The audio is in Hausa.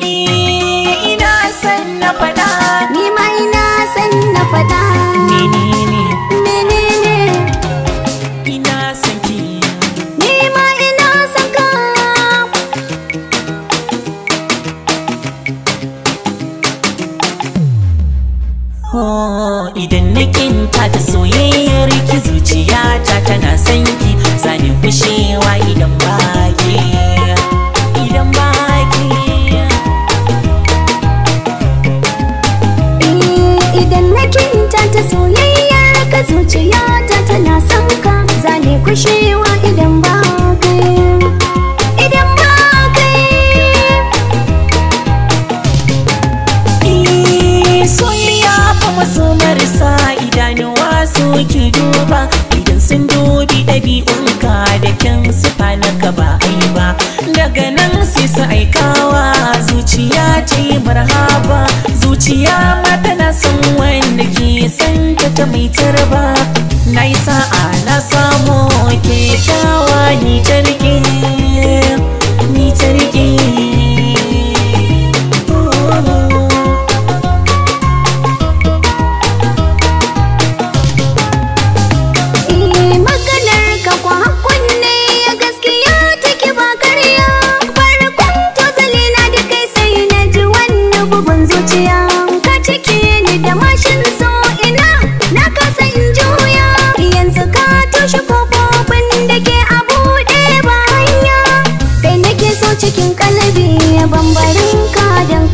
Ina son na faɗa. Ni ma ina son na faɗa. Menene? Menene? Ina son ki. Ni ma ina son ka. Oh, idan na kinta ta soyayyar ki, zuciyata tana son ki, zani kushewa idan ba ki, idan ba ki. Idan na kinta ta soyayyar ka, zuciyata tana son ka, zane kushewa idan ba kai, idan ba kai. Soyayya fa maso marasa idanuwa suke duba, idan sun dubi ɗabi'unka da kyan sufa na ka ba ai ba, daga nan sai su aikawa zuciya ta yi marhaba. Zuciya ma tana son wanda ke san ta ta mai tarba. Na yi sa'a na samu kyakkyawa, ni ta rike, ni ta rike. Maganar ka kwa hakkun ne ya gaskiya take ba karya. Farkon tozali na da kai sai na ji wannan bugun zuciya. Ka cike ni da mashin so ina na kasa in juya. Yanzu ka toshe kofofin da ke a buɗe ba hanya. Kai nake so cikin kalabi bambarin ka don